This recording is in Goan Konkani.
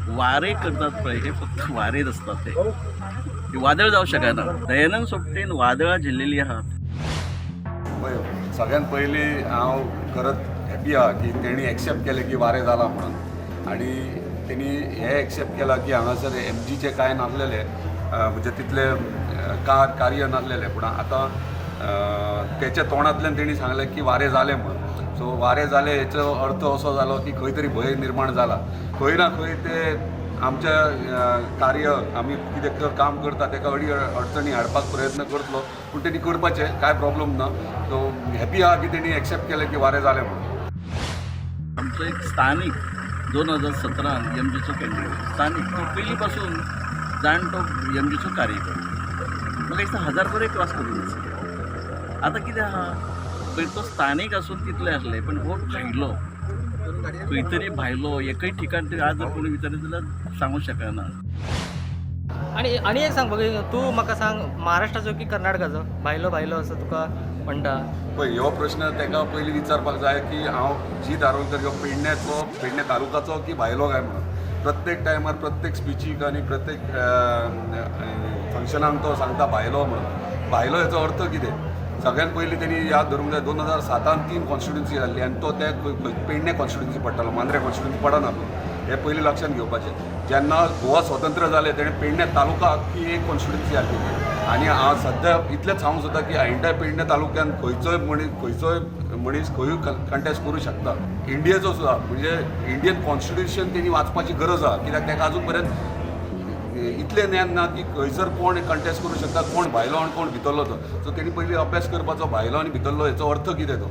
वारे करतात पळय, हे फक्त वारेच आसतात. ते वादळ जावं शकना. दयानंद सोपटेन वादळां झेल्लेली आहात. पळय, सगळ्यात पयलीं हांव खरंच हॅपी आहा की तेणी एक्सेप्ट केलें की वारें जालां म्हणून. आनी तेणी हें एक्सेप्ट केलां की हांगासर एमजीचें कांय नासलेलें, म्हणजे तितलें कार्य नासलेलें. पूण आतां तेच्या तोंडांतल्यान तेणी सांगलें की वारें जालें म्हणून. सो वारें जालें हेचो अर्थ असो जालो की खंय तरी भंय निर्माण जाला. खंय ना खंय ते आमच्या कार्य, आमी कितें काम करता तेका अडी अडचणी हाडपाक प्रयत्न करतलो. पूण तेणी करपाचें, कांय प्रॉब्लम ना. सो हॅपी आहा की तेणी एक्सेप्ट केलें की वारें जालें म्हणून. आमचो एक स्थानीक 2017 एमजीचो कॅन्डिडेट, स्थानीक, तो पयलीं पासून जाणटो एमजीचो कार्यकर्तो. म्हाका दिसता हजार बरें क्रॉस करून आसा. आतां कितें आहा पळय, तो स्थानीक आसून तितले आसले, पण हो भायलो, खंय तरी भायलो एकय ठिकाण तरी आज जर कोणी विचारलें जाल्यार सांगूंक शकना. आनी आनी एक सांग पळय, तूं म्हाका सांग, महाराष्ट्राचो की कर्नाटकाचो? भायलो भायलो असो तुका म्हणटा. पळय, हो प्रश्न ताका पयलीं विचारपाक जाय की हांव जीत आरोलकर हो पेडण्याचो, पेडणे तालुकाचो की भायलो काय म्हणून. प्रत्येक टायमार, प्रत्येक स्पिचीक आनी प्रत्येक फंक्शनाक तो सांगता भायलो म्हणून. भायलो हेचो अर्थ कितें? सगळ्यात पयलीं तेणी याद धरूंक जाय, 2007न तीन कॉन्स्टिट्युन्सी जाल्ली आनी तो त्या पेडणे कॉन्स्टिट्युन्सी पडटालो, मांद्रे कॉन्स्टिट्युन्सी पडना. हें पयलीं लक्षांत घेवपाचें. जेन्ना गोवा स्वतंत्र जालें, तेणें पेडणे तालुका आख्खी एक कॉन्स्टिट्युन्सी आसली. आनी हांव सद्या इतलेंच सांगूंक सोदता की एंटायर पेडणे तालुक्यान खंयचोय मनीस खंयूय कंटेस्ट करूं शकता. इंडियेचो सुद्दां, म्हणजे इंडियन कॉन्स्टिट्युशन तेणी वाचपाची गरज आहा, कित्याक ताका अजून पर्यंत इतलें ज्ञान ना की खंयसर कोण कंटेस्ट करूं शकता, कोण भायलो आनी कोण भितरलो तो. सो तेणी पयलीं अभ्यास करपाचो, भायलो आनी भितरलो हेचो अर्थ कितें तो.